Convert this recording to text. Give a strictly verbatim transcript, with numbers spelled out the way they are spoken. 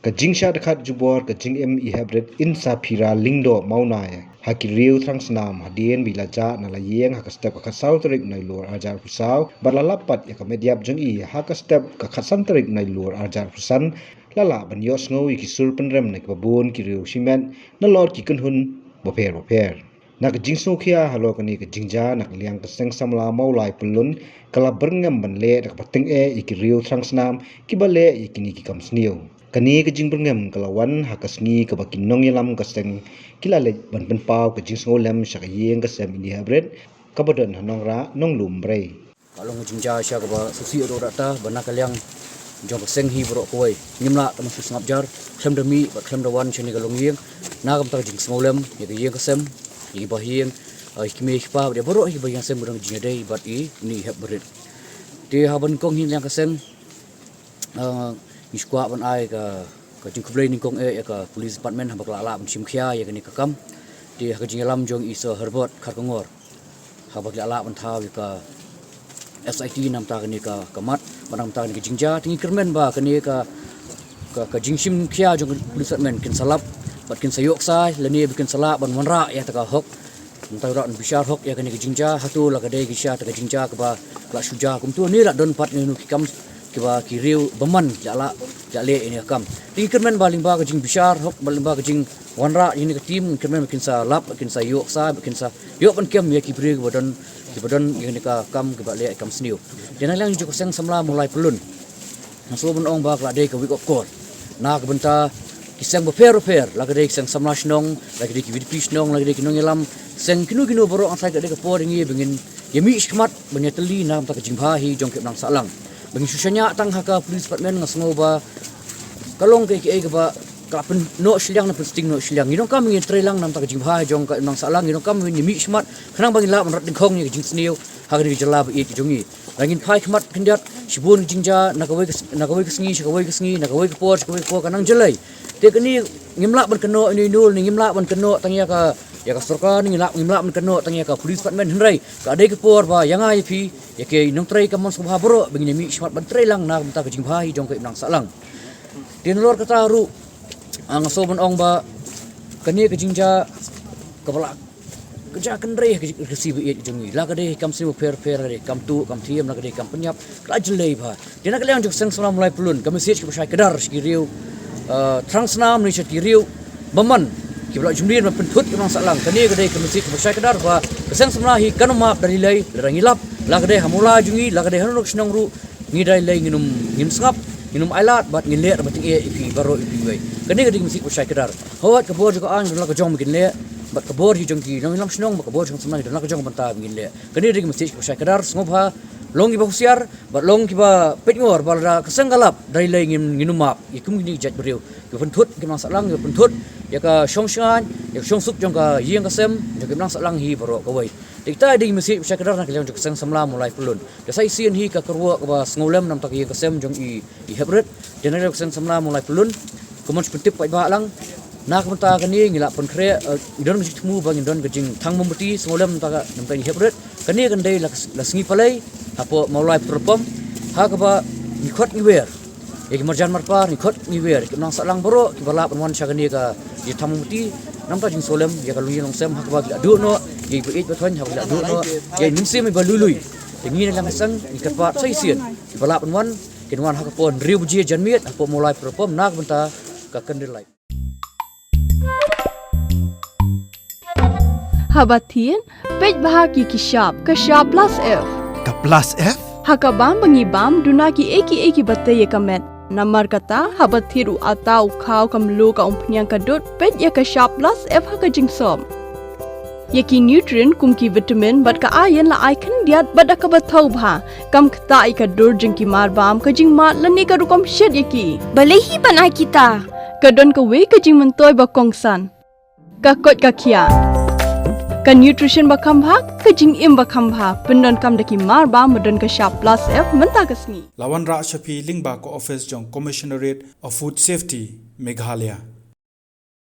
Ka jingshah dkhot jubor ka jingim i heprit Insaphira Lyngdoh Mawnai ha ki riew thrang snam hadien ba i la jah na la ïeng ha ka step ka khatsaw tarik Nailur arhajar arphew saw bad la lap pat ïa ka met ïap jong i ha ka step ka khatsan tarik Nailur arhajar arphew san, la lah ban ïohsngew ïa ki sur pynrem na kiba bun ki riew shimet nalor ki kynhun bapher bapher. Na ka jingsngewkhia halor kane ka jingjia, na ka liang ka seng samla Mawlai Pyllun ka la byrngem ban leh da kaba tyngeh ïa ki riew thrang snam kiba leh ïa kine ki kam sniew. Kane ka jingbyrngem ka la wan ha ka sngi kaba ki nongïalam ka seng ki la leit ban pynpaw ka jingsngewlem sha ka ïing ka sem i heprit kaba don ha Nongrah, Nonglum Brei. Ka long ka jingjia sha kaba sngewsih ruh ïa kata ba na ka liang jong ka seng hi baroh kawei ngim lah tang ban shu sngap jar khlem da mih bad khlem da wan shane ka longïing na ka bynta ka jingsngewlem ïa ka ïing ka sem, ïa ki bahaïing, ïa ki kmie ki kpa bad ïa baroh ïa ki ba ïeng sem ka don ka jingïadei bad i une i heprit. Te haba nyngkong hi na ka liang ka seng, ah, ngi shu kwah ban ai ka, ka jingkhublei nyngkong eh ïa ka police department haba ka la lah ban shim khia ïa kane ka kam. Te ha ka jingïalam jong i Sir Herbert Kharkongor haba ki la lah ban thaw ïa ka S I T na ka bynta kane ka, ka mat bad na ka bynta kane ka jingjia, te ngi kyrmen ba kane ka, ka, ka jingshim khia jong ka police department kin sa lap bad kin sa ïoh ksai lane ba kin sa lah ban wanrah ïa kata ka hok. Mynta ruh yn bishar hok ïa kane ka jingjia, hato la ka dei ka shisha kata ka jingjia kaba ka la shu jia kumto ne la don pat ngi ïa kine ki kam kiba ki riew bymman ki la lah, ki la leh ïa kane ka kam. Te ngi kyrmen ba lyngba ka jingbishar hok, ba lyngba ka jingwanrah ïa kane ka team, ngi kyrmen ba kin sa lap, kin sa ïoh ksai, kin sa ïoh ban kem ïa ki briew kiba don, kiba don ïa kane ka kam, kiba leh ïa ka kam sniew. Te na ka liang jong ka seng samla Mawlai Pyllun, nga sngewbha ban ong ba ka la dei ka wake up call na ka bynta ki seng bapher bapher, la ka dei ki seng samla shnong, la ka dei ki V D P shnong, la ka dei ki nongïalam seng kino kino baroh, nga sngew ka dei ka por ïa ngi ba ngin ïa mih shakhmat ban ïatylli na ka bynta ka jingbha hi jong ka imlang sahlang. Ba ngin shu shaniah tang ha ka police department, nga sngew ba ka long kaei kaei kaba ka la pynnoh shiliang, na pynsting noh shiliang. Ngi donkam ngin trei lang na ka bynta ka jingbha hi jong ka imlang sahlang, ngi donkam ngin ïa mih shakhmat khnang ba ngin lah ban rat dyngkhong ïa ka jingsniew ha kane ka jylla ba ïeit ka jong ngi. Lada ngin phai khmat khyndiat, shibun ki jingjia na kawei ka s-, na kawei ka sngi sha kawei ka sngi, na kawei ka por sha kawei ka por, ka nang jyllei. Te kane ngim lah ban kynnoh ïa ino ino, ne ngim lah ban kynnoh tang ïa ka, ïa ka sorkar, ne ngim lah, ngim lah ban kynnoh tang ïa ka police department, hynrei ka dei ka por ba ïa nga ïa phi, ïa ki nongtrei kam mon sngewbha baroh, ba ngin ïa mih shakhmat ban trei lang na ka bynta ka jingbha hi jong ka imlang sahlang. Te nalor kata ruh, ah, nga sngewbha ban ong ba kane ka jingjia kaba la ka jia kynrei ha ka jingkyrsi ba ïeit jong ngi. La ka dei kam sniew bapher bapher, la ka dei kam tuh, kam thiem, la ka dei kam pynïap, ka la jyllei bha. Te na ka liang jong ka seng samla Mawlai Pyllun, ka message kaba shai kdar sha ki riew, eh, thrang snam ne sha ki riew bymman kiba la jumlir ban pynthut ïa ka imlang sahlang. Kane ka dei ka message kaba shai kdar ba ka seng samla hi kan ym map da lei lei, lada ngi lap, la ka dei ha Mawlai jong ngi, la ka dei ha kano kano ka shnong ruh, ngi da lei lei ngin ym, ngin ym sngap, ngin ym ailad bad ngin leh da kaba tyngeh ïa phi baroh ïa phi wei. Kane ka dei ka message kaba shai kdar. Hooid, ka bor jong ka aiñ ka don la ka jong ba kin leh, bad ka bor hi jong ki nongïalam shnong bad ka bor jong ka samla ka don la ka jong ban ta ba ngin leh. Kane ka dei ka message kaba shai kdar, sngewbha long kiba husiar bad long kiba peitngor ba lada ka seng ka lap, da lei lei ngin, ngin ym map ïa kum kine ki jait briew kiba pynthut ïa ka imlang sahlang, kiba pynthut ïa ka shongshngaiñ, ïa ka shongsuk jong ka ïing ka sem jong ka imlang sahlang hi baroh kawei. Te kita dei ki message kaba shai kdar na ka liang jong ka seng samla Mawlai Pyllun. Te sa shisien hi ka kyrwoh kaba sngewlem na ka bynta ka ïing ka sem jong i, i heprit. Te na ka liang ka seng samla Mawlai Pyllun, kumno shu pyntip paidbah lang. Na ka bynta kane ngi la pynkhreh, eh, ngi don ka jingthmu ba ngin don ka jingthang mombati sngewlem na ka bynta ka, na ka bynta i heprit. Kane kan dei la, la sngi Palei hapoh Mawlai Petrol Pump, ha kaba ngi khot ngi wer ïa ki marjan marpa, ngi khot ngi wer ïa ki imlang sahlang baroh kiba lah ban wan sha kane ka jingthang mombati na ka bynta jingsngewlem ïa ka longïing longsem, ha kaba ki la duh noh ïa i ba ïeit ba thoiñ, ha kaba ki la duh noh ïa i mynsiem iba lui lui. Te ngi na ka liang ka seng ngi kyrpad sa shisien kiba lah ban wan kin wan ha ka por hynriew baje janmiet hapoh Mawlai Petrol Pump na ka bynta ka candle light. Haba thied, peit bha ïa ki shap, ka shap plus F. Ka plus F? Ha ka bam ba ngi bam, duna kiei kiei kiba tei ïa ka met. Namar kata, haba thied u atta, u khaw, ka mluh, ka umphniang, ka dud, peit ïa ka shap plus F ha ka jingsop. Ïa ki nutrient kum ki vitamin bad ka iron la ai khyndiat bad da kaba thaw bha. Kam ktah ïa ka dur jong ki mar bam, ka jingmad lane ka rukom shet ïa ki. Balei hi ban ai kita? Ka don kawei ka jingmyntoi ba kongsan. Ka koit ka khiah. Ka nutrition ba kham bha, ka jingim ba kham bha. Pyndonkam da ki mar bam ba don ka shap plus F mynta ka sngi. La wanrah sha phi lyngba ka office jong Commissionerate of Food Safety, Meghalaya.